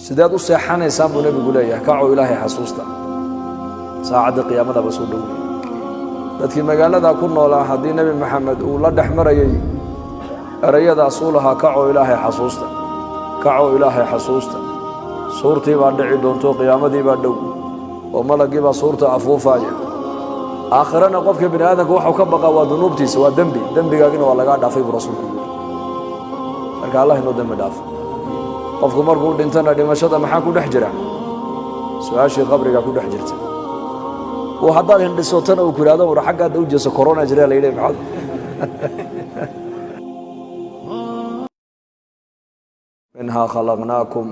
Sideed u seexanaysaan, buu Nebigu leeyahay? Kacoo Ilaahay xasuusta, saacadda qiyaamadaba soo dhowey. Dadkii magaalada ku noolaa, haddii Nebi Maxamed uu la dhex marayey erayadaasuu lahaa, "Kacoo Ilaahay xasuusta, kacoo Ilaahay xasuusta, suurtii baa dhici doonto, qiyaamadii baa dhow oo malaggii baa suurta afuufaaya." Aakhirana qofka bini aadamka waxau ka baqaa waa dunuubtiisa, waa dembi. Dembigaagina waa lagaa dhaafay, buu Rasuulku yidhi. Marka Allah inoo dembi dhaafo. Qofku markuu dhintana, dhimashada maxaa ku dhex jira? Su-aashii qabriga ku dhex jirta. Oo haddaad hindhisootana uu ku yidhahdo, "War, xaggaadda u jeeso, corona jira," la yidhi. Maxaad? منها خلقناكم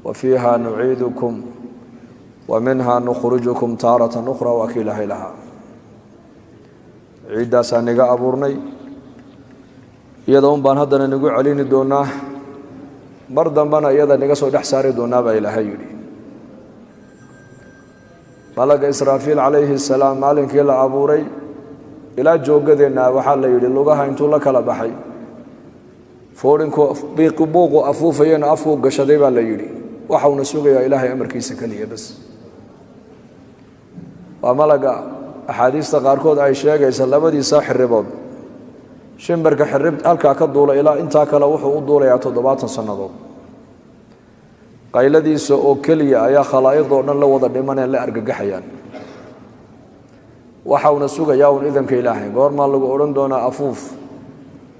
وفيها نعيدكم ومنها نخرجكم تارة أخرى. Waa kii Ilaahay lahaa, ciiddaasaa niga abuurnay, iyada un baan haddana nigu celini doonaa, mar dambena iyada niga soo dhex saari doonaa, baa Ilaahay yidhi. Malaga Israafiil calayhi salaam, maalinkii la abuuray ilaa jooggadeenna, waxaa la yidhi lugaha intuu la kala baxay, foodhinku buuqu afuufayena afkuu gashaday, baa la yidhi. Waxauna sugayaa Ilaahay amarkiisa keliya bas. Waa malaga axaadiista qaarkood ay sheegaysa labadiisa xiribood, shimbarka xirib halkaa ka duula ilaa intaa kale wuxuu u duulayaa 70 sannadood. Qayladiisa oo keliya ayaa khalaa'iqdoo dhan la wada dhimaneen, la argagaxayaan. Waxauna sugayaa un idanka Ilaahay, goormaa lagu odhan doonaa afuuf.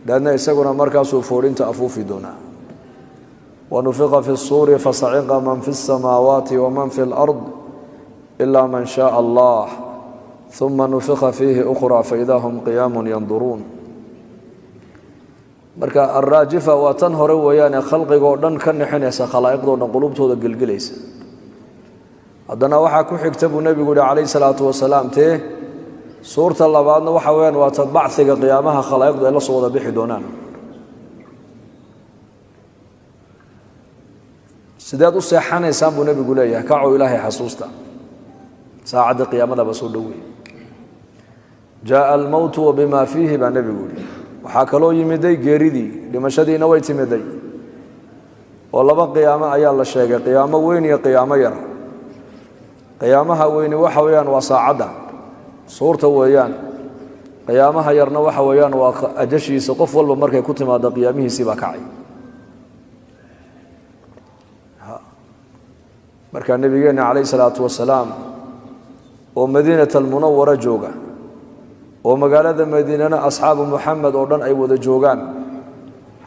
Daadna isaguna markaasuu foodhinta afuufi doonaa. ونفخ في الصور فصعق من في السماوات ومن في الأرض إلا من شاء الله ثم نفخ فيه أخرى فإذا هم قيام ينظرون. Marka الراجفة waa tan hore weeyaane, khalqigoo dhan ka nixinaysa, khalaa'iqdoo dhan qulubtooda gelgelaysa. Haddana waxaa ku xigta, buu Nebigu yihi calayhi salaatu wasalaam, tee suurta labaadna waxa weyaan waa ta bacdiga qiyaamaha, khalaa'iqdu ay la soo wada bixi doonaan. Sideed u seexanaysaan, buu Nebigu leeyahay? Kacoo Ilaahay xasuusta, saacadda qiyaamadaba soo dhowey. جاء الموت وبما فيه, baa Nebigu yihi. Waxaa kaloo yimiday geeridii, dhimashadiina way timiday. Oo laba qiyaamo ayaa la sheegay, qiyaamo weyn iyo qiyaamo yar. Qiyaamaha weyni waxa weeyaan waa saacadda suurta weeyaan. Qiyaamaha yarna waxa weeyaan waa ajashiisa. Qof walba markay ku timaado qiyaamihiisii baa kacay. Markaa Nebigeenna calayhi salaatu wasalaam oo Madiinata Almunawara jooga, oo magaalada Madiinana asxaabu Muxamed oo dhan ay wada joogaan,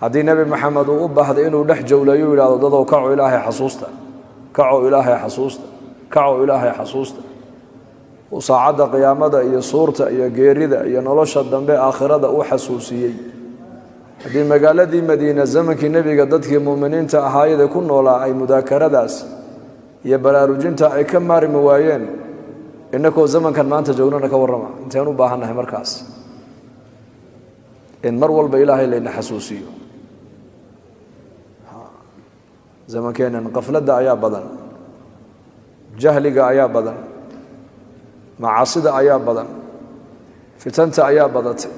haddii Nebi Maxamed uu u baahday inuu dhex jowlayu, yidhahdo, "Dadow, kaco, Ilaahay xasuusta, kaco, Ilaahay xasuusta, kaco, Ilaahay xasuusta," uu saacadda qiyaamada iyo suurta iyo geerida iyo nolosha dambe aakhirada u xasuusiyey, haddii magaaladii Madiina zamankii Nebiga dadkii muuminiinta ahaayada ku noolaa ay mudaakaradaas iyo baraarujinta ay ka maarmi waayeen, innakoo zamankan maanta joognana ka warrama? Inteen u baahannahay markaas in mar walba Ilaahay layna xasuusiyo? Zamankeennan qafladda ayaa badan, jahliga ayaa badan, macaasida ayaa badan, fitanta ayaa badatay,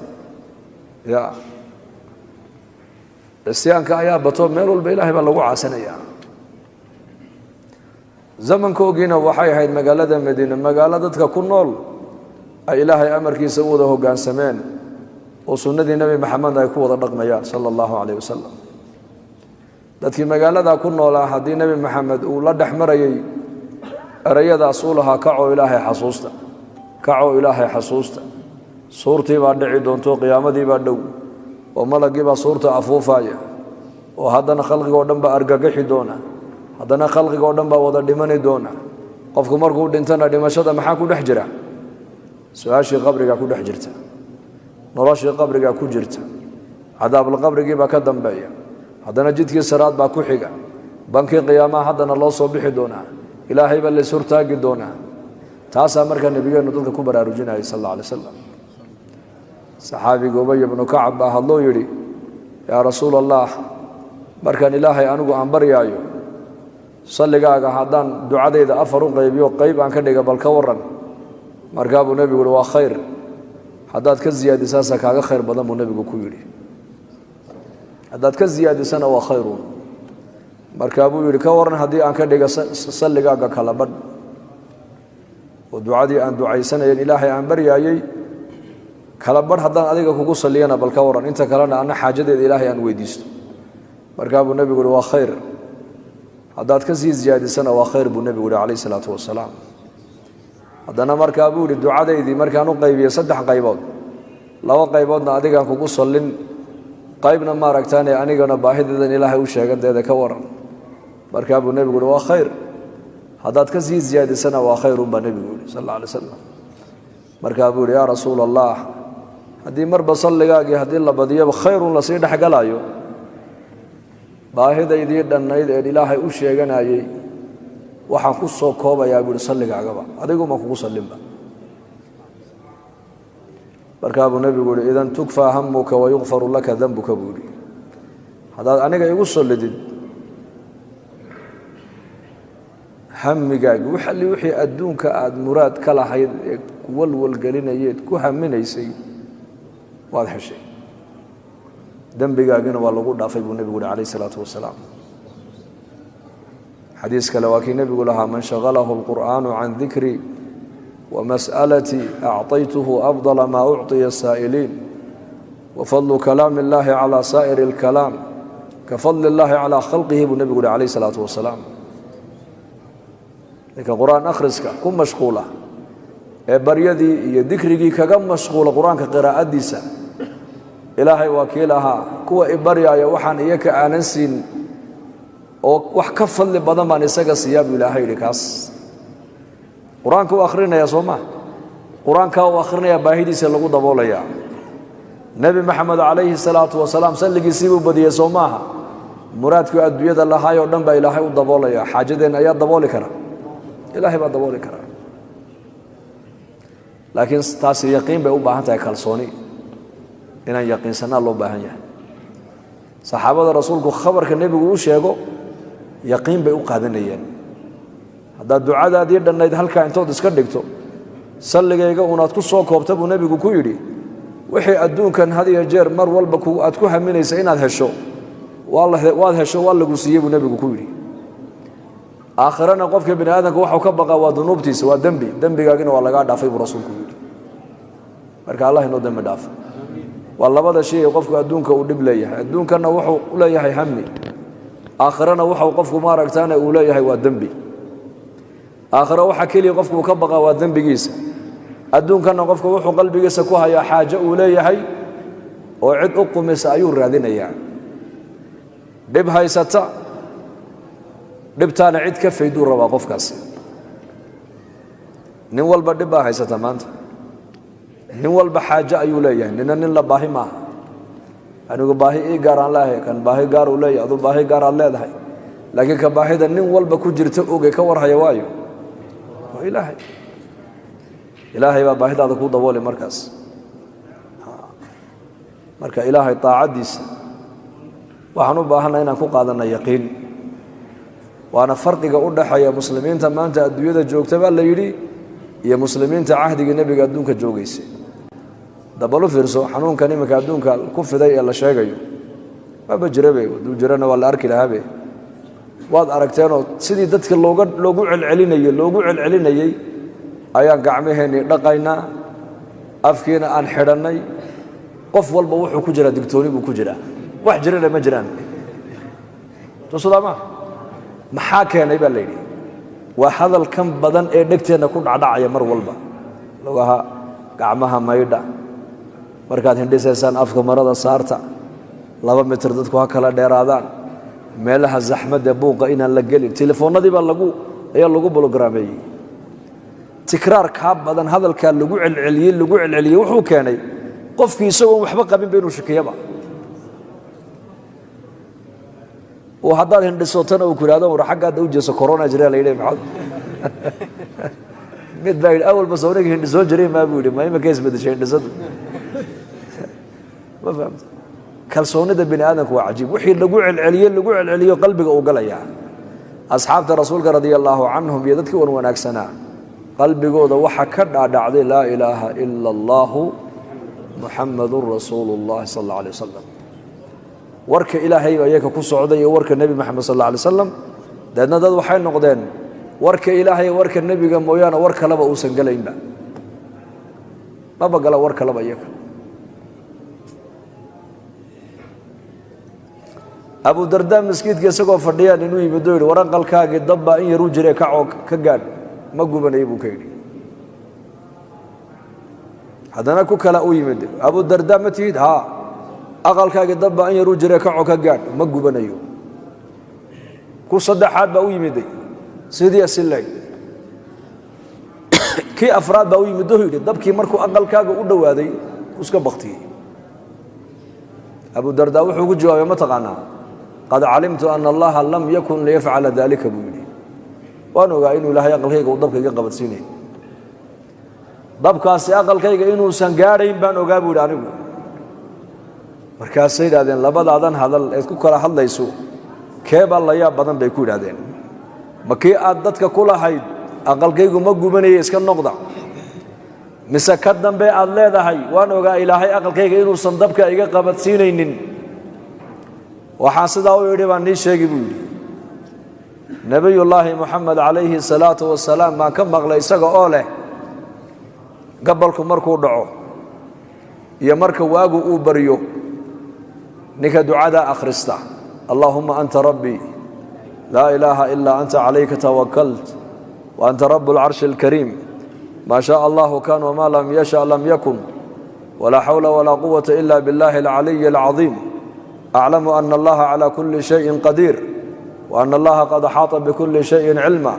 ya cisyaanka ayaa bato, meel walba Ilaahay baa lagu caasinayaa. Zamankoogiina waxay ahayd magaalada Madiine magaalo dadka ku nool ay Ilaahay amarkiisa u wada hoggaansameen oo sunnadii Nebi Maxamed ay ku wada dhaqmayaan sala allahu calayh wasalam. Dadkii magaalada ku noolaa, haddii Nebi Maxamed uu la dhex marayey erayadaas uu lahaa, "Kacoo Ilaahay xasuusta, kacoo Ilaahay xasuusta, suurtii baa dhici doonto, qiyaamadii baa dhow oo malaggii baa suurta afuufaya, oo haddana khalqigoo dhan baa argagaxi doona, haddana khalqigoo dhan baa wada dhimani doona." Qofku markuu dhintana, dhimashada maxaa ku dhex jira? Su-aashii qabrigaa ku dhex jirta, noloshii qabrigaa ku jirta, cadaabulqabrigii baa ka dambeeya, haddana jidkii siraad baa ku xiga, bankii qiyaamaha haddana loo soo bixi doonaa, Ilaahay baa lays hortaagi doonaa. Taasaa markaa Nebigeennu dadka ku baraarujinayay sal alla alay wasalam. Saxaabiga Ubay bnu Kacab baa hadloo yidhi, "Yaa Rasuul Allah, markaan Ilaahay anigu aan baryaayo, salligaaga haddaan ducadayda afar u qaybiyo, qayb aan ka dhiga, bal ka waran?" Markaa buu Nebigu yihi, "Waa khayr, haddaad ka siyaadisaasa kaaga khayr badan," buu Nebigu ku yidhi. Haddaad ka siyaadisana waa khayrun. Markaa buu yidhi, ka waran haddii aan ka dhiga salligaaga kala badh, oo ducadii aan ducaysanayen Ilaahay aan baryaayey kala badh haddaan adiga kugu salliyana, bal ka waran inta kalena anna xaajadeeda Ilaahay aan weydiisto? Markaa buu nebigu yihi, waa khayr, haddaad ka sii siyaadisana waa khayr, buu nebigu yihi calayh isalaatu wasalaam. Haddana markaa buu yidhi, ducadaydii markaan u qaybiyey saddex qaybood, laba qayboodna adigaan kugu sallin, qaybna maaragtaane anigana baahideedan Ilaahay u sheeganteeda, ka waran? Markaa buu nebigu yihi, waa khayr, haddaad ka sii siyaadisana waa khayrun, baa nebigu yihi sal alla alay slam. Markaa buu yidhi, yaa rasuula Allah, haddii marba salligaagii haddii la badiyaba khayrun lasii dhexgalaayo, baahidaydii dhannayd een Ilaahay u sheeganayey waxaan ku soo koobayaa, buu yihi, salligaagaba adiguma kugu sallinba. Markaa buu nebigu yihi, idan tukfaa hamuka wayukfaru laka danbuka, buu yihi. Haddaad aniga igu sallidid, hamigaagi waxalli wixii adduunka aada muraad ka lahayd ee kuwalwalgelinayeed ku haminaysay waad heshay, dembigaagina waa lagu dhaafay, buu nebigu yihi calayh isalaatu wasalaam. Xadiis kale waa kii nebigu lahaa, man shagalahu alqur'aanu can dikri wa mas'alatii acطaytuhu afdala maa ucطiya asaa'iliin, wa fadlu kalaami اllahi calى saa'iri اlkalaam ka fadli اllahi calaa khalqihi, buu nebigu yihi calayh isalaatu wasalaam. Ninka qur-aan akhriska ku mashquula ee baryadii iyo dikrigii kaga mashquula qur-aanka qiraa'adiisa, Ilaahay waa kii lahaa, kuwa i baryaaya waxaan iyaka aanan siin oo wax ka fadli badan baan isaga siiyaa, buu Ilaahay yidhi. Kaas qur-aanka u akhrinaya soo maa? Qur-aankaa uu akhrinayaa baahidiisa lagu daboolayaa. Nebi Maxamed calayhi salaatu wasalaam salligiisii buu badiyey, soo maaha? Muraadkii adduunyada lahaayoo dhan baa Ilaahay u daboolaya. Xaajadeenna ayaa dabooli kara? Ilaahay baa dabooli karaa. Laakiin taasi yaqiin bay u baahan tahay, kalsooni inaan yaqiinsanaa loo baahan yahay. Saxaabada rasuulku khabarka nebigu u sheego yaqiin bay u qaadanayeen. Haddaad ducadaadii dhannayd halkaa intood iska dhigto, salligayga unaad ku soo koobta, buu nebigu ku yidhi, wixii adduunkan had iyo jeer mar walba aad ku haminaysa inaad hesho waad hesho, waa lagu siiyey, buu nebigu ku yidhi. Aakhirana qofka bini aadamka waxau ka baqaa waa dunuubtiisa, waa dembi, dembigaagina waa lagaa dhaafay, buu rasuulku yidhi. Marka Allah inoo dembi dhaafa. Waa labada shay ee qofku adduunka uu dhib leeyahay. Adduunkanna wuxuu u leeyahay hami, aakhirana wuxuu qofku maaragtaane uu leeyahay waa dembi. Aakhiro waxa keliya qofku uu ka baqaa waa dembigiisa. Adduunkanna qofku wuxuu qalbigiisa ku hayaa xaajo uu leeyahay oo cid u qumisa ayuu raadinayaa. Dhib haysata, dhibtaana cid ka fayduu rabaa qofkaasi. Nin walba dhib baa haysata maanta, nin walba xaajo ayuu leeyahay. Nina nin la baahi maaha. Anigu baahi ii gaar aan leeyahay, kan baahi gaar uu leeyahay, aduu baahi gaar aad leedahay, laakiin ka baahida nin walba ku jirta oge ka warhaya waayo waa Ilaahay. Ilaahay baa baahidaada kuu dabooli markaas. Marka Ilaahay daacaddiisa waxaan u baahanna inaan ku qaadanna yaqiin. Waana farqiga u dhaxeeya muslimiinta maanta adduunyada joogta, baa la yidhi, iyo muslimiinta cahdigii nebiga adduunka joogaysay. Dabalu fiirso, xanuunkan iminka adduunka ku fiday ee la sheegayo waaba jirabe, hadduu jirana waa la arki lahaabe. Waad aragteenoo sidii dadka looga loogu celcelinayey loogu celcelinayey ayaan gacmaheennii dhaqaynaa, afkiina aan xidhannay. Qof walba wuxuu ku jiraa digtooni buu ku jiraa. Wax jirana ma jiraan, soo maa? Maxaa keenay, baa la yidhi? Waa hadalkan badan ee dhegteenna ku dhacdhacaya mar walba, lugaha gacmaha maydha, markaad hindhisaysaan afka marada saarta, 2 mitir dadku ha kala dheeraadaan, meelaha zaxmadda buuqa inaan la gelin. Telefoonnadii baa lagu ayaa lagu bolograameeyey. Tikraar kaa badan, hadalkaa lagu celceliyey lagu celceliyey, wuxuu keenay qofkii isagoon waxba qabinba inuu shakiyaba, oo haddaad hindhisotana uu ku yidhahdo, war xaggaadda u jeeso, corona jira la yidhi. Maxaad mid baa yidhi, awalba sawniga hindhisoon jiray maa, buu yidhi, ma iminka isbedeshay hindhisadu? Ma fahamta? Kalsoonida bini aadamku waa cajiib. Wixii lagu celceliye lagu celceliyo qalbiga uu galayaa. Asxaabta rasuulka radia allaahu canhum iyo dadkii wan wanaagsanaa qalbigooda waxa ka dhaadhacday laa ilaaha ila allaahu muxamadun rasuulu اllahi sal alla alay wasalam. Warka Ilaahay baa iyaga ku socday iyo warka Nebi Maxamed sal alla alay wasalam. Deedna dad waxay noqdeen warka Ilaahay, warka Nebiga mooyaane war kaleba uusan gelaynba, maba gala war kaleba iyaga. Abu Darda maskiidka isagoo fadhiyaan inuu yimid oo yidhi, war aqalkaagii dabbaa in yaruu jire, kacoo ka gaadh, ma gubanaya buu ka yidhi. Haddana ku kala u yimid, Abu Darda ma tihid? Haa. Aqalkaagii dabbaa in yaruu jire, kacoo ka gaadh, ma gubanayo. Ku saddexaad baa u yimiday, sidii asileeg. Kii afraad baa u yimid oo yidhi, dabkii markuu aqalkaaga u dhowaaday iska baktiyey. Abu Darda wuxuu ku jawaabay, ma taqaanaa? Qad calimtu ana Allaha lam yakun liyafcala dalika, buu yidhi. Waan ogaa inuu Ilaahay aqalkayga uu dabka iga qabadsiinay, dabkaasi aqalkayga inuusan gaadhayn baan ogaa, buu yidhi anigu. Markaasay yidhahdeen, labadaadan hadal eed ku kala hadlayso keebaa la yaab badan, bay ku yidhahdeen. Ma kii aad dadka ku lahayd aqalkaygu ma gubanaya, iska noqda, mise ka dambe aad leedahay waan ogaa Ilaahay aqalkayga inuusan dabka iga qabadsiinaynin? Waxaan sidaa u idhi baan nii sheegi, buu yidhi. Nebiyullaahi Moxamed calayhi salaatu wasalaam baan ka maqlay isaga oo leh, gabalku markuu dhaco iyo marka waagu uu baryo, ninka ducadaa akhrista, "Allaahuma anta rabbii, laa ilaaha ilaa anta, calayka tawakalt wa anta rabu alcarshi alkariim, maa shaaa allahu kan wamaa lam yasha lam yakun, walaa xawla walaa quwata ila biاllahi alcaliyi alcadiim, aclamu ana allaha calaa kuli shayin qadiir wa ana allaha qad axaata bikuli shayin cilma,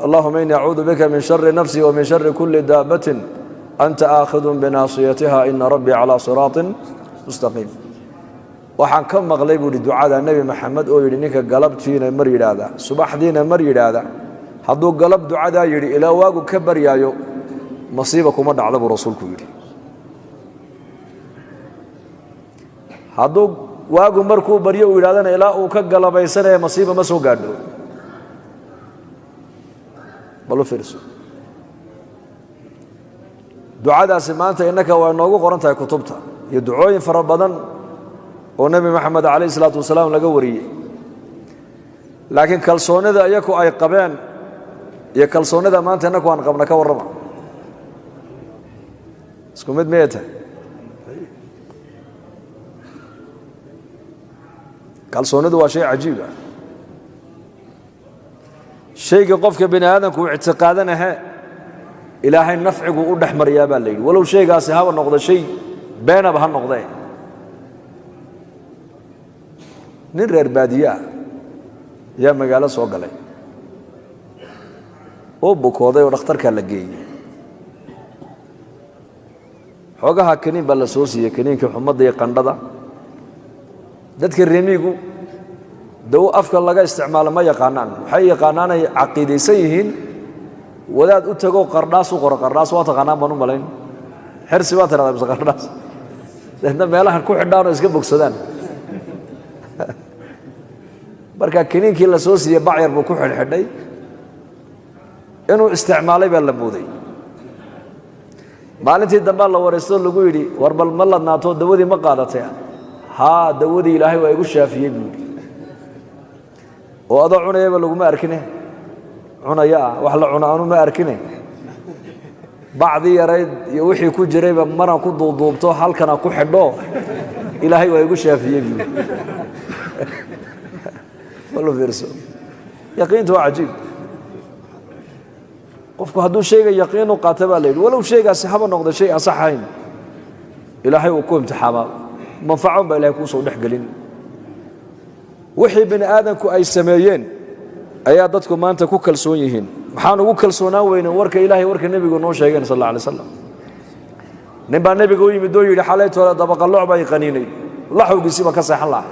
allahuma ini acuudu bika min shari nafsii wa min shari kuli daabatin anta aakhidun binaasiyatiha, ina rabbii calaa siraatin mustaqiim." Waxaan ka maqlay, buu yidhi, ducada Nebi Maxamed oo yidhi, ninka galabtiina mar yidhaahda, subaxdiina mar yidhaahda, hadduu galab ducadaa yidhi ilaa waagu ka baryaayo, masiiba kuma dhacda, buu rasuulku yidhi. Hadduu waagu markuu baryo uu yidhahdana ilaa uu ka galabaysanaya, masiiba ma soo gaadho. Bal u fiirso ducadaasi maanta innaka waa inoogu qoran tahay kutubta iyo ducooyin fara badan oo Nebi Maxamed calayh isalaatu wasalaam laga wariyey, laakiin kalsoonida iyaku ay qabeen iyo kalsoonida maanta innaku aan qabna ka warrama, isku mid miyay tahay? Kalsoonidu waa shay cajiib ah. Shayga qofka bini aadamku uu ictiqaadanahe Ilaahay nafcigu u dhex maryaa baa la yidhi, walow shaygaasi haba noqdo shay beenaba ha noqdee. Nin reer baadiye ah ayaa magaalo soo galay oo bukooday oo dhakhtarkaa la geeyey. Xoogaha kaniin baa la soo siiyey, kaniinkii xumadda iyo qandhada. Dadka remiigu dawo afka laga isticmaalo ma yaqaanaan, waxay yaqaanaanay caqiidaysan yihiin wadaad u tago qardhaas u qoro. Qardhaas waa taqaanaan baan u malayn, xersi baa tirahdaa mise qardhaas, deedna meelahan ku xidhaan oo iska bogsadaan. Marka kiniinkii la soo siiyey bacyar buu ku xidhxidhay, inuu isticmaalay baa la mooday. Maalintii dambaa la wareystoo lagu yidhi, war bal ma ladnaato, dawadii ma qaadatay? Haa, dawadii Ilaahay waa igu shaafiyey, buu yidhi. Oo adoo cunayaba laguma arkine? Cunaya ah, wax la cuno anu ma arkine, bacdii yarayd iyo wixii ku jirayba maraan ku duuduubto halkana ku xidho, Ilaahay waa igu shaafiyey, buu yidhi. Bal fiirso, yaqiintu waa cajiib. Qofku hadduu shayga yaqiin u qaata, baa la yidhi, walow shaygaasi haba noqdo shay aan sax ahayn, Ilaahay uu ku imtixaamaa, manfacon baa Ilahay kuu soo dhex gelin. Wixii bini aadamku ay sameeyeen ayaa dadku maanta ku kalsoon yihiin. Maxaan ugu kalsoonaan weynen warka Ilahay, warka nebigu noo sheegeen sal alla alay slam? Nin baa nebiga u yimid oo yidhi, xalaytoole dabaqalooc baa i qaniinay, laxawgiisii baan ka seexan lahay.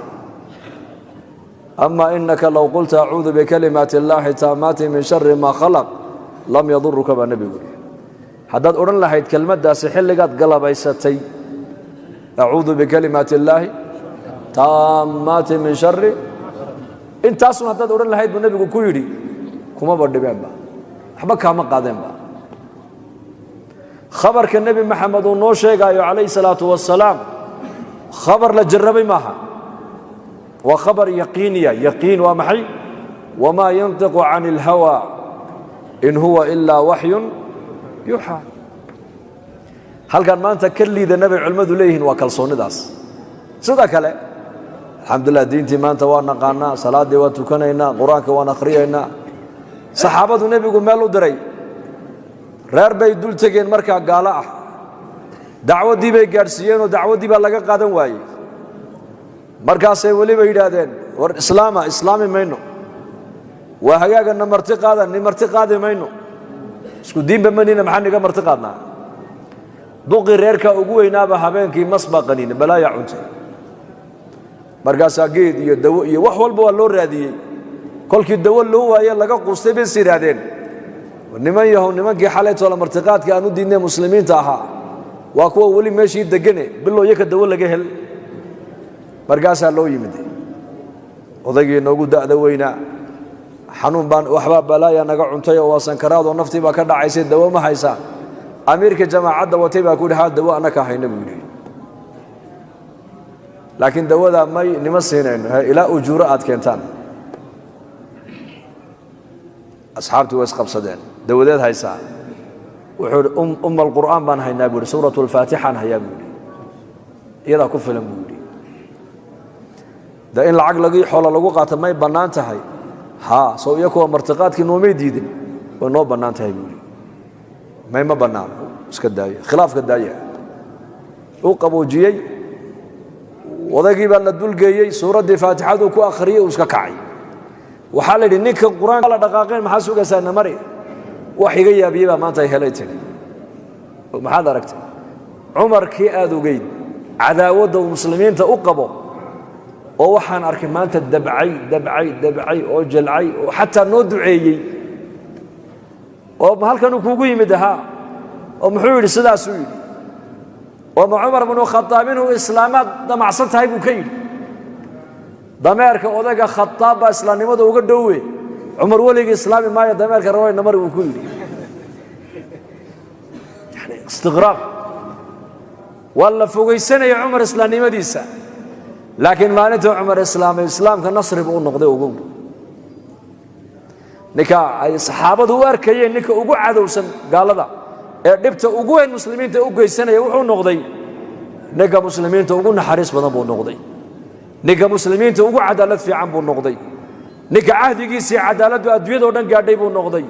Ama inaka low qulta acuudu bikalimaati illaahi taamaati min shari maa khalaq lam yaduruka, baa nebigu yidhi. Haddaad odhan lahayd kelmaddaasi xilligaad galabaysatay, acuudu bikalimaati illaahi taammaati min shari, intaasun haddaad odhan lahayd, buu nebigu ku yidhi, kumaba dhibeenba, waxba kaama qaadeenba. Khabarka Nebi Maxamed uu noo sheegaayo calayhi salaatu wasalaam khabar la jarrabay maaha. Waa khabar yaqiiniya. Yaqiin waa maxay? Wamaa yantiqu can اlhawa in huwa ilaa waxyun yuuxaa. Halkan maanta ka liidana bay culimmadu leeyihiin waa kalsoonidaas. Sida kale, alxamdulilah, diintii maanta waa naqaanaa, salaaddii waa tukanaynaa, Qur-aanka waan akhriyaynaa. Saxaabadu nebigu meel u diray, reer bay dul tegeen markaa gaalo ah. Dacwaddii bay gaadhsiiyeenoo dacwaddii baa laga qaadan waayey. Markaasay weliba yidhaahdeen, "War islaama." "Islaami mayno." "Waa hagaagana marti qaadan." "Ni marti qaadi mayno, isku diinba manina, maxaa niga marti qaadnaa?" Duqii reerkaa ugu weynaaba habeenkii mas baa qaniine, balaaya cuntay. Markaasaa geed iyo dawo iyo wax walba waa loo raadiyey. Kolkii dawo loo waaye, laga quustay, bay is yidhaahdeen, "Niman yahow, nimankii xalaytoola martiqaadka aan u diidnay muslimiinta ahaa waa kuwa weli meeshii degane, bilow yaka dawo laga hel." Markaasaa loo yimid odaygii noogu da'da weynaa. "Xanuun baan, waxbaa balaaya naga cuntay oo waa sankaraadoo naftii baa ka dhacaysay, dawo ma haysaa?" Amiirka jamaacadda watay baa ku yidhi, "Haa, dawo annaka hayna," buu yidhi, "laakiin dawadaa may nima siinayno ilaa ujuuro aad keentaan." Asxaabtii way isqabsadeen. "Dawadeed haysaa?" Wuxuu yidhi, "Umma alqur'aan baan haynaa," buu yidhi. "Suuratu alfaatixaan hayaa," buu yidhi. "Iyadaa ku filan," buu yidhi. "De in lacag lagi xoola lagu qaato may bannaan tahay?" "Haa, sow iyo kuwa martiqaadkii noomay diidin, way noo bannaan tahay," buu yidhi. "May, ma bannaano, iska daaya khilaafka, daaya." Uu qaboojiyey odaygii baa la dulgeeyey. Suuraddii faatixaduu ku akhriyey, uu iska kacay. Waxaa la yidhi, "Ninka Qur-aanka la dhaqaaqeen, maxaa sugaysaa? Namari." "Wax iga yaabiyey baa maanta ay helay," tidhi. "Maxaad aragtay?" "Cumarkii aad ogeyd cadaawadda uu muslimiinta u qabo oo waxaan arkay maanta dabcay, dabcay, dabcay oo jalcay oo xataa noo duceeyey." "Oo halkanuu kuugu yimid?" "Ahaa." "Oo muxuu yidhi?" "Sidaasuu yidhi." "Oo ma Cumar bnu Khadaab inuu islaamaad damacsan tahay?" buu ka yidhi. "Dameerka odayga Khadaab baa islaamnimada uga dhowe, Cumar weligii islaami maayo, dameerka rawayna mari," buu ku yidhi. Yani istiqraab waa la fogaysanaya Cumar islaamnimadiisa, laakiin maalintuu Cumar islaamay, islaamka nasri buu u noqday. Ugu ninka ay saxaabadu u arkayeen ninka ugu cadowsan gaalada ee dhibta ugu weyn muslimiinta u geysanaya, wuxuu noqday ninka muslimiinta ugu naxariis badan buu noqday, ninka muslimiinta ugu cadaalad fiican buu noqday, ninka cahdigiisii cadaaladdu adduunyado dhan gaadhay buu noqday,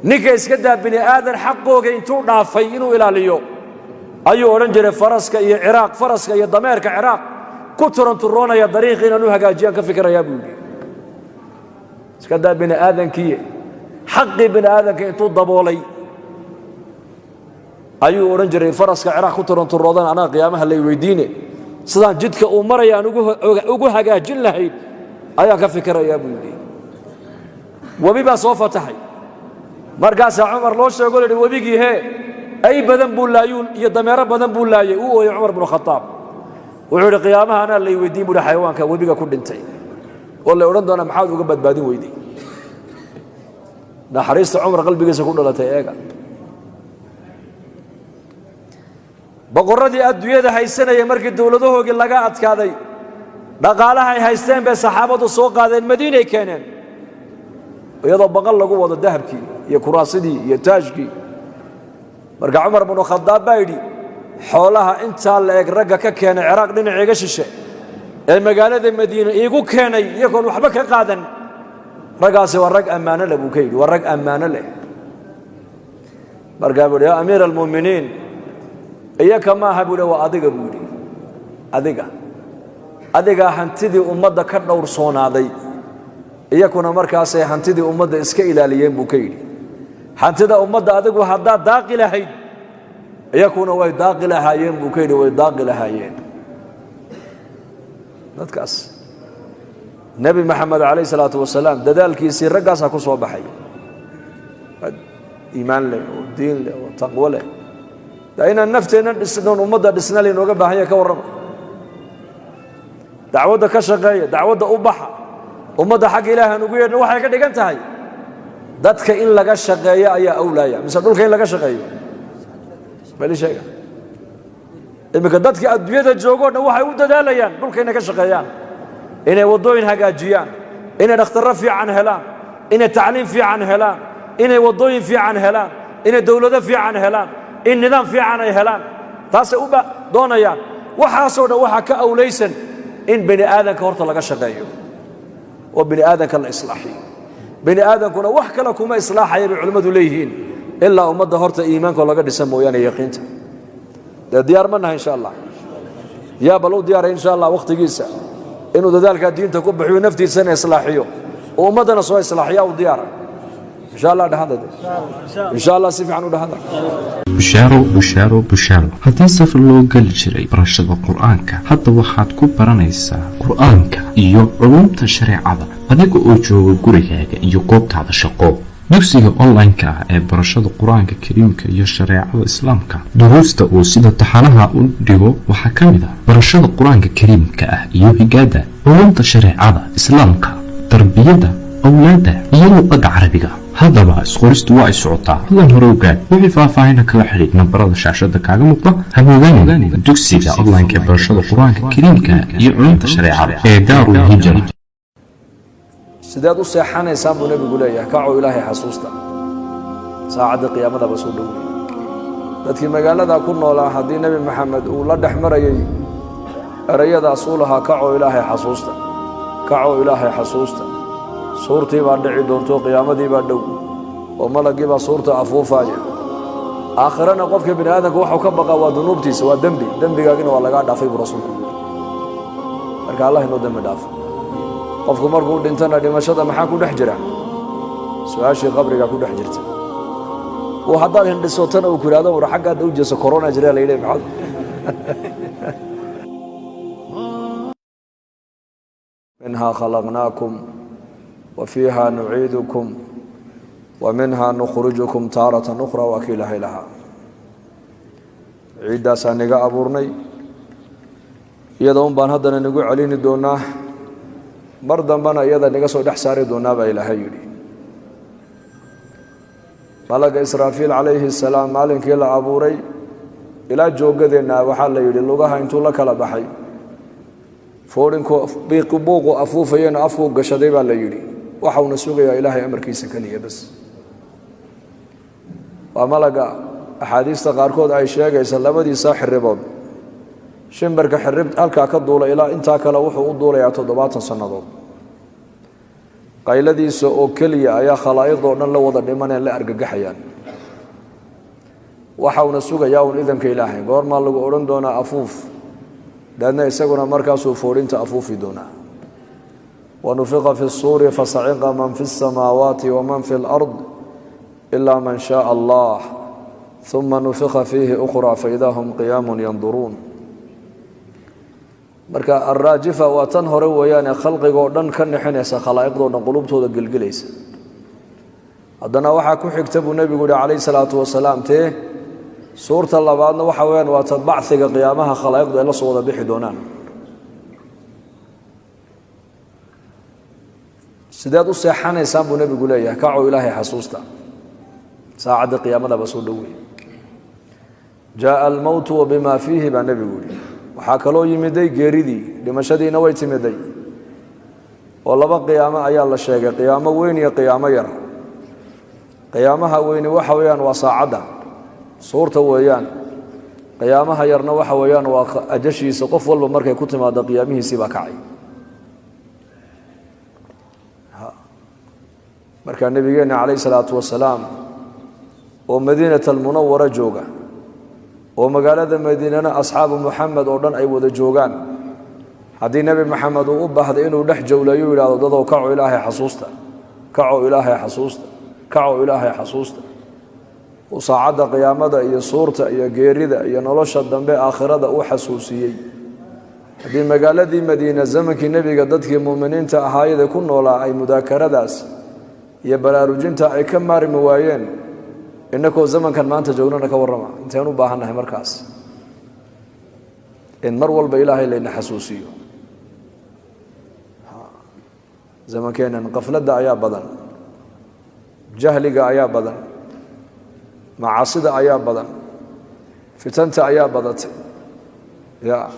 ninka iska daa bini aadan xaqooga intuu dhaafay inuu ilaaliyo ayuu odhan jiray, "Faraska iyo Ciraaq, faraska iyo dameerka Ciraaq ku turanturoonaya dariiqi inaan u hagaajiyaan ka fikirayaa," buu yidhi. Iska daa bini aadamkiiye, xaqii bini aadanka intuu daboolay ayuu odhan jiray, "Faraska Ciraaq ku turanturoodan anaa qiyaamaha lay weydiine, sidaan jidka uu maraya aan ugu hagaajin lahayn ayaan ka fikirayaa," buu yidhi. Webi baa soo fataxay. Markaasaa Cumar loo sheego, la yidhi, "Webigii hee ay badan buu laayuun iyo dameero badan buu laayay." Uu ooyey Cumar bnu Khadaab. Wuxuu yidhi, "Qiyaamaha anaa lay weydiin," buu yidhi, "xayawaanka webiga ku dhintay oo la odhan doonaa, maxaad uga badbaadin weyday?" Naxariista Cumar qalbigiisa ku dhalatay eega. Boqorradii adduunyada haysanaya markii dowladahoogii laga adkaaday, dhaqaalahay haysteen bay saxaabadu soo qaadeen, Madiinay keeneen, iyadoo baqal lagu wado dahabkii iyo kuraasidii iyo taajkii. Marka Cumar bnu Khadaab baa yidhi, "Xoolaha intaa la eg ragga ka keenay Ciraaq dhinaciiga shishe ee magaalada Madiine iigu keenay iyagoon waxba ka qaadan, raggaasi waa rag ammaano leh," buu ka yidhi, "waa rag ammaano leh." Markaa buu yidhi, "Yaa amiira almu'miniin, iyaka maaha," buu yidhi, "waa adiga," buu yidhi, "adiga, adigaa hantidii ummadda ka dhowrsoonaaday, iyakuna markaasay hantidii ummadda iska ilaaliyeen," buu ka yidhi. "Hantida ummadda adigu haddaad daaqi lahayd, iyakuna way daaqi lahaayeen," buu ka yidhi, "way daaqi lahaayeen." Dadkaas Nebi Maxamed calayh salaatu wasalaam dadaalkiisii raggaasaa ku soo baxay, iimaan leh oo diin leh oo taqwo leh. De inaan nafteenna dhisnoon ummadda dhisna laynooga baahan yahay. Ka warrama, dacwadda ka shaqeeya, dacwadda u baxa, ummadda xagga Ilaah aan ugu yeedhno. Waxay ka dhigan tahay dadka in laga shaqeeyo ayaa awlaaya mise dhulka in laga shaqeeyo? Bali sheega. Iminka dadka adduunyada joogoo dhan waxay u dadaalayaan dhulka inay ka shaqeeyaan. Inay waddooyin hagaajiyaan, inay dhakhtarro fiican helaan, inay tacliim fiican helaan, inay waddooyin fiican helaan, inay dowlado fiican helaan, in nidaam fiican ay helaan, taasay u doonayaan. Waxaasoo dhan waxaa ka awlaysan in bani aadanka horta laga shaqeeyo oo bani aadanka la islaaxiyo. Bani aadankuna wax kale kuma islaaxaya bay culimmadu leeyihiin, ilaa ummadda horta iimaanka laga dhisa mooyaane, yaqiinta. Dee diyaar ma nahay insha Allah? Yaa bal u diyaaray insha Allah wakhtigiisa inuu dadaalkaa diinta ku bixiyo, naftiisana islaaxiyo oo ummaddana soo islaaxiya? U diyaara insha Allah? Dhahada de insha Allah, si fiican u dhahada. Bushaaro, bushaaro, bushaaro! Haddii safar loo geli jiray barashada Qur-aanka, hadda waxaad ku baranaysaa Qur-aanka iyo culumta shareecada adiga oo jooga gurigaaga iyo goobtaada shaqo. Dugsiga online-ka ah ee barashada Qur-aanka Kariimka iyo shareecada Islaamka, duruusta uu sida taxanaha u dhigo waxaa ka mid ah barashada Qur-aanka Kariimka ah iyo higaada, culumta shareecada Islaamka, tarbiyada awlaadda iyo luqadda Carabiga. Haddaba isqoristu waa ay socotaa, fadlan hore ogaad. Wixii faahfaahina kala xidhiidh nambarada shaashada kaaga muuqda. Hamoogaanin dugsiga online-ka ee barashada Qur-aanka Kariimka iyo culumta shareecada ee Daarul Hijra. Sideed u seexanaysaan buu nebigu leeyahay? Kacoo Ilaahay xasuusta, saacadda qiyaamadaba soo dhoweeyey. Dadkii magaalada ku noolaa, haddii Nebi Maxamed uu la dhex marayey erayadaasuu lahaa, "Kacoo Ilaahay xasuusta, kacoo Ilaahay xasuusta, suurtii baa dhici doonto, qiyaamadii baa dhow oo malaggii baa suurta afuufaaya." Aakhirana qofka bini aadamka waxuu ka baqaa waa dunuubtiisa, waa dembi. Dembigaagina waa lagaa dhaafay buu rasuulku yidhi. Marka Allah inoo dembi dhaafo. Qofku markuu dhintana, dhimashada maxaa ku dhex jira? Su-aashii qabrigaa ku dhex jirta. Oo haddaad hindhisotana uu ku yidhahdo, "War, xaggaad u jeeso, corona jira," la yidhi. Maxaad منها خلقناكم وفيها نعيدكم ومنها نخرجكم تارة أخرى. Waa kii Ilaahay lahaa, ciiddaasaa niga abuurnay, iyada un baan haddana nigu celini doonaa, mar dambena iyada niga soo dhex saari doonaa baa Ilaahay yidhi. Malaga Israafiil calayhi salaam, maalinkii la abuuray ilaa jooggadeenna, waxaa la yidhi lugaha intuu la kala baxay, foodhinku buuqu afuufayena afkuu gashaday baa la yidhi. Waxauna sugayaa Ilaahay amarkiisa keliya bas. Waa malaga axaadiista qaarkood ay sheegaysa labadiisa xiribood, shimbarka xirib halkaa ka duula ilaa intaa kale wuxuu u duulayaa 70 sannadood. Qayladiisa oo keliya ayaa khalaa'iqdoo dhan la wada dhimaneen, la argagaxayaan. Waxauna sugayaa un idanka Ilaahay, goormaa lagu odhan doonaa afuuf. Daadna isaguna markaasuu foodhinta afuufi doonaa. ونفخ في الصور فصعق من في السماوات ومن في الأرض إلا من شاء الله ثم نفخ فيه أخرى فإذا هم قيام ينظرون. Marka الراجفة waa tan hore weeyaane, khalqigoo dhan ka nixinaysa, khalaa'iqdoo dhan qulubtooda gelgelaysa. Haddana waxaa ku xigta buu nebigu yihi calayhi salaatu wasalaam, tee suurta labaadna waxa weyaan waa ta bacdiga qiyaamaha, khalaa'iqdu ay la soo wada bixi doonaan. Sideed u seexanaysaan buu nebigu leeyahay? Kacoo Ilaahay xasuusta, saacadda qiyaamadaba soo dhoweey. جاء الموت وبما فيه baa nebigu yihi. Waxaa kaloo yimiday geeridii, dhimashadiina way timiday. Oo laba qiyaamo ayaa la sheegay, qiyaamo weyn iyo qiyaamo yar. Qiyaamaha weyni waxa weeyaan waa saacadda suurta weeyaan. Qiyaamaha yarna waxa weeyaan waa ajashiisa. Qof walba markay ku timaado qiyaamihiisii baa kacay. Markaa nebigeenna calayhi salaatu wasalaam oo Madiinata Almunawara jooga, oo magaalada Madiinana asxaabu Muxamed oo dhan ay wada joogaan, haddii Nebi Maxamed uu u baahday inuu dhex jowlayu yidhahdo, "Dadow, kaco, Ilaahay xasuusta, kaco, Ilaahay xasuusta, kaco, Ilaahay xasuusta," uu saacadda qiyaamada iyo suurta iyo geerida iyo nolosha dambe aakhirada uu xasuusiyey, haddii magaaladii Madiina zamankii nebiga dadkii muuminiinta ahaayada ku noolaa ay mudaakaradaas iyo baraarujinta ay ka maarmi waayeen, innakoo zamankan maanta joognana ka warrama? Inteen u baahannahay markaas in mar walba Ilaahay layna xasuusiyo? Zamankeennan qafladda ayaa badan, jahliga ayaa badan, macaasida ayaa badan, fitanta ayaa badatay. Ya.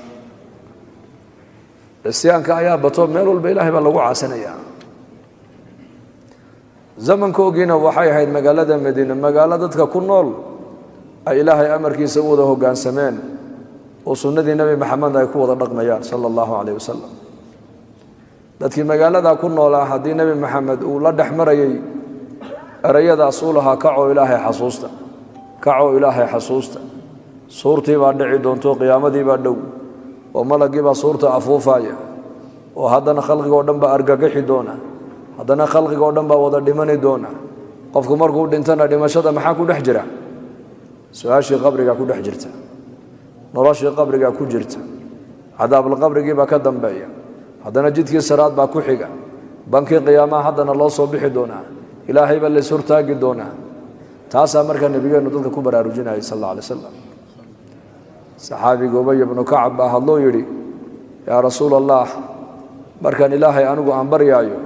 Cisyaanka ayaa bato, meel walba Ilaahay baa lagu caasinayaa. Zamankoogiina waxay ahayd magaalada Madiine magaalo dadka ku nool ay Ilaahay amarkiisa u wada hoggaansameen oo sunnadii Nebi Maxamed ay ku wada dhaqmayaan, sala allahu calayh wasalam. Dadkii magaalada ku noolaa, haddii Nebi Maxamed uu la dhex marayay ereyadaas uu lahaa: "Kacoo Ilaahay xasuusta, kacoo Ilaahay xasuusta, suurtii baa dhici doonto, qiyaamadii baa dhow oo malaggii baa suurta afuufaya, oo haddana khalqigoo dhan baa argagaxi doona, haddana khalqigoo dhan baa wada dhimani doona. Qofku markuu dhintana, dhimashada maxaa ku dhex jira? Su-aashii qabrigaa ku dhex jirta, noloshii qabrigaa ku jirta, cadaabulqabrigii baa ka dambeeya, haddana jidkii siraad baa ku xiga, bankii qiyaamaha haddana loo soo bixi doonaa, Ilaahay baa lays hortaagi doonaa." Taasaa markaa nebigeennu dadka ku baraarujinayay, sal alla alay slam. Saxaabiga Ubay bnu Kacab baa hadloo yidhi: "Yaa Rasuul Allah, markaan Ilaahay anigu aan baryaayo,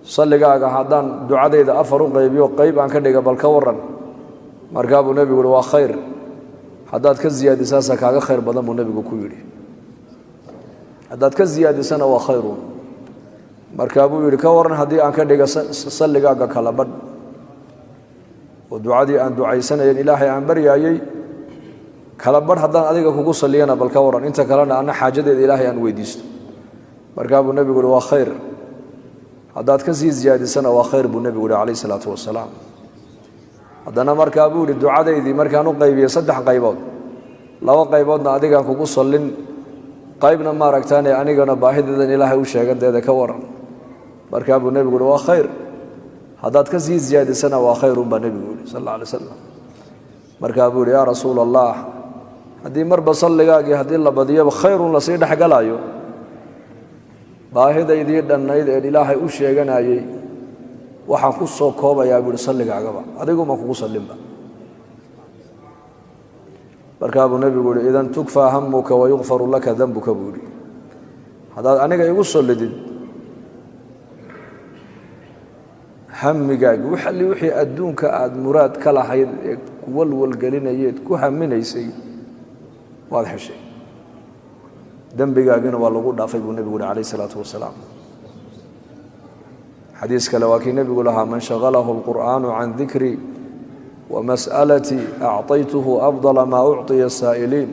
salligaaga haddaan ducadayda afar u qaybiyo, qayb aan ka dhiga, bal ka waran?" Markaa buu nebigu yihi: "Waa khayr, haddaad ka siyaadisaasa kaaga khayr badan," buu nebigu ku yidhi. "Haddaad ka siyaadisana waa khayrun." Markaa buu yidhi: "Ka waran haddii aan ka dhiga salligaaga kala badh, oo ducadii aan ducaysanayen, Ilaahay aan baryaayey, kala badh haddaan adiga kugu salliyana, bal ka waran, inta kalena anna xaajadeeda Ilaahay aan weydiisto?" Markaa buu nebigu yihi: "Waa khayr, haddaad ka sii siyaadisana waa khayr," buu nebigu yihi, calayh isalaatu wasalaam. Haddana markaa buu yihi: "Ducadaydii markaan u qaybiyey saddex qaybood, laba qayboodna adigaan kugu sallin, qaybna maaragtaane anigana baahideedan Ilaahay u sheeganteeda, ka waran?" Markaa buu nebigu yihi: "Waa khayr, haddaad ka sii siyaadisana waa khayrun," baa nebigu yihi, sal alla alay slam. Markaa buu yihi: "Yaa Rasuul Allah, haddii marba salligaagii haddii la badiyaba khayrun lasii dhexgalaayo, baahidaydii dhannayd een Ilaahay u sheeganayey waxaan ku soo koobayaa," buu ihi, "salligaagaba, adiguma kugu sallinba." Markaa buu nebigu yihi: "Idan tukfaa hamuka wayukfaru laka danbuka," buu yihi. "Haddaad aniga igu sallidid, hamigaagi waxalli wixii adduunka aada muraad ka lahayd ee kuwalwalgelinayeed ku haminaysay waad heshay, dembigaagina waa lagu dhaafay," buu nebigu yihi, calayh isalaatu wasalaam. Xadiis kale waa kii nebigu lahaa: "Man shagalahu alqur'aanu can dikri wa mas'alatii acطaytuhu afdala maa ucطiya asaa'iliin,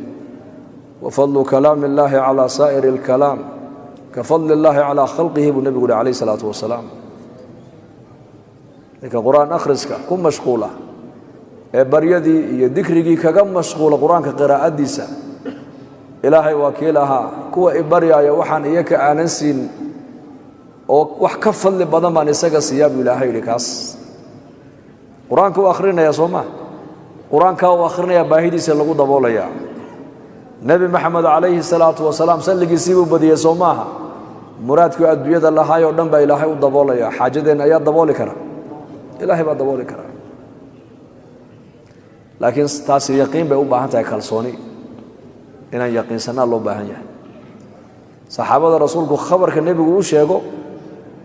wa fadlu kalaami اllahi calى saa'iri اlkalaam ka fadli اllahi calaa khalqihi," buu nebigu yihi, calayh isalaatu wasalaam. Ninka qur-aan akhriska ku mashquula ee baryadii iyo dikrigii kaga mashquula qur-aanka qiraa'adiisa, Ilaahay waa kii lahaa: "Kuwa i baryaaya waxaan iyaka aanan siin oo wax ka fadli badan baan isaga siiyaa," buu Ilaahay yidhi. Kaas qur-aanka u akhrinaya, soo ma qur-aankaa uu akhrinayaa baahidiisa lagu daboolayaa. Nebi Maxamed, calayhi salaatu wasalaam, salligiisii buu badiyey, soo maaha? Muraadkii adduunyada lahaayoo dhan baa Ilaahay u daboolaya. Xaajadeenna ayaa dabooli kara? Ilaahay baa dabooli karaa, laakiin taasi yaqiin bay u baahan tahay, kalsooni inaan yaqiinsanaa loo baahan yahay. Saxaabada rasuulku khabarka nebigu u sheego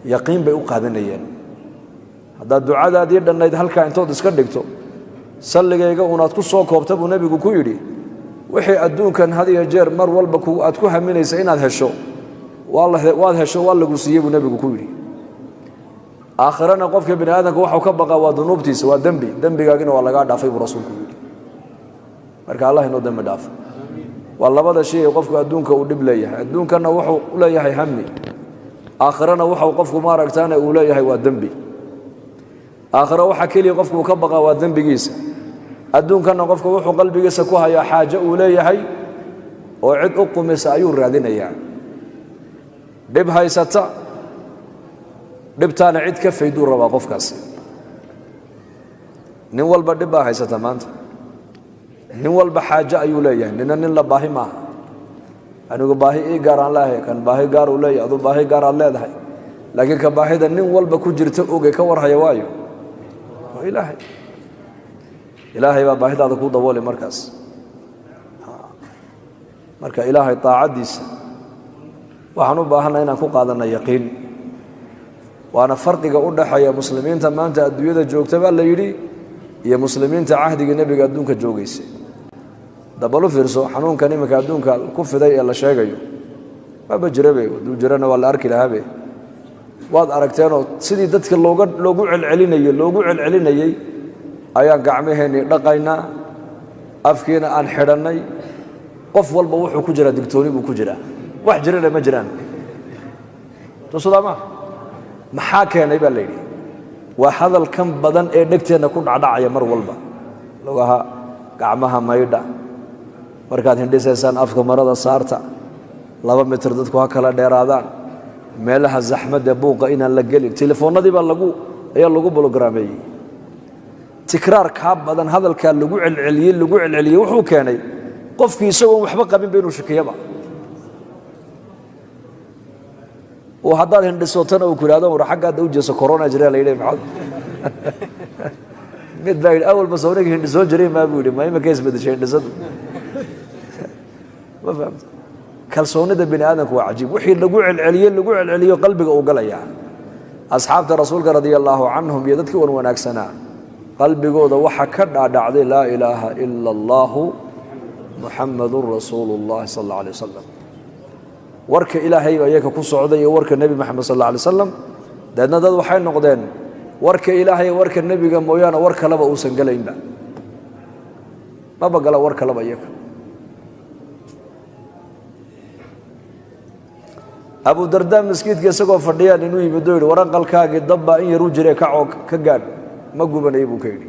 yaqiin bay u qaadanayeen. Haddaad ducadaadii dhannayd halkaa intood iska dhigto, salligayga unaad ku soo koobta, buu nebigu ku yidhi, wixii adduunkan had iyo jeer mar walba aad ku haminaysa inaad hesho waad hesho, waa lagu siiyey, buu nebigu ku yidhi. Aakhirana qofka bini aadamka waxau ka baqaa waa dunuubtiisa, waa dembi, dembigaagina waa lagaa dhaafay, buu rasuulku yidhi. Marka Allah inoo dembi dhaafo. Waa labada shay ee qofku adduunka uu dhib leeyahay. Adduunkanna wuxuu u leeyahay hami, aakhirana wuxuu qofku maaragtaane uu leeyahay waa dembi. Aakhiro waxa keliya qofku uu ka baqaa waa dembigiisa. Adduunkanna qofku wuxuu qalbigiisa ku hayaa xaajo uu leeyahay oo cid u qumisa ayuu raadinayaa. Dhib haysata, dhibtaana cid ka fayduu rabaa qofkaasi. Nin walba dhib baa haysata maanta, nin walba xaajo ayuu leeyahay. Nina nin la baahi maaha. Anigu baahi ii gaar aan leeyahay, kan baahi gaar uu leeyahay, aduu baahi gaar aad leedahay, laakiin ka baahida nin walba ku jirta oge, ka warhaya, waayo waa Ilaahay. Ilaahay baa baahidaada kuu dabooli markaas. Marka Ilaahay daacaddiisa waxaan u baahanna inaan ku qaadanna yaqiin. Waana farqiga u dhaxeeya muslimiinta maanta adduunyada joogta, baa la yidhi, iyo muslimiinta cahdigii nebiga adduunka joogaysa. Dabalu fiirso xanuunkan iminka adduunka ku fiday ee la sheegayo. Maba jirabe, hadduu jirana waa la arki lahaabe. Waad aragteenoo sidii dadka looga loogu celcelinayo loogu celcelinayey ayaan gacmaheennii dhaqaynaa, afkiina aan xidhannay. Qof walba wuxuu ku jiraa digtooni buu ku jiraa. Wax jirana ma jiraan. Tusudaa maa maxaa keenay baa la yidhi? Waa hadalkan badan ee dhegteenna ku dhacdhacaya mar walba. Lugaha gacmaha maydha, markaad hindhisaysaan afka marada saarta, 2 mitir dadku ha kala dheeraadaan, meelaha zaxmadda buuqa inaan la gelin. Telefoonnadii baa lagu ayaa lagu bolograameeyey. Tikraar kaa badan, hadalkaa lagu celceliyey, lagu celceliyey, wuxuu keenay qofkii isagoon waxba qabinba inuu shakiyaba. Oo haddaad hindhisootana uu ku yidhahdo, "War, xaggaadda u jeeso, corona jira," la yidhi. Maxaad mid baa yidhi, "Awalba sawniga hindhisoon jiray maa?" buu yidhi. "Ma imika isbedeshay hindhisadu?" Ma fahamta? Kalsoonida bini aadamku waa cajiib. Wixii lagu celceliye, lagu celceliyo, qalbiga uu galayaa. Asxaabta rasuulka radia allaahu canhum iyo dadkii wan wanaagsanaa qalbigooda waxa ka dhaadhacday laa ilaaha ila allaahu, muxamadun rasuulu llahi sal alla alay wasalam. Warka ilaahay baa iyaka ku socday iyo warka Nebi Maxamed sal alla alay wasalam. Deedna dad waxay noqdeen warka Ilaahay, warka nebiga mooyaane war kaleba uusan gelaynba. Maba gala war kaleba iyaka. Abu Darda maskiidka isagoo fadhiyaan inuu yimid oo yidhi, "Waranqalkaagii dabbaa in yaruu jire, kacoo ka gaadh, ma gubanaya," buu ka yidhi.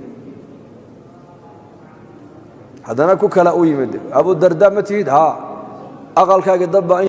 Haddana ku kala u yimid, "Abu Darda ma tihid? Haa, aqalkaagii dabbaa in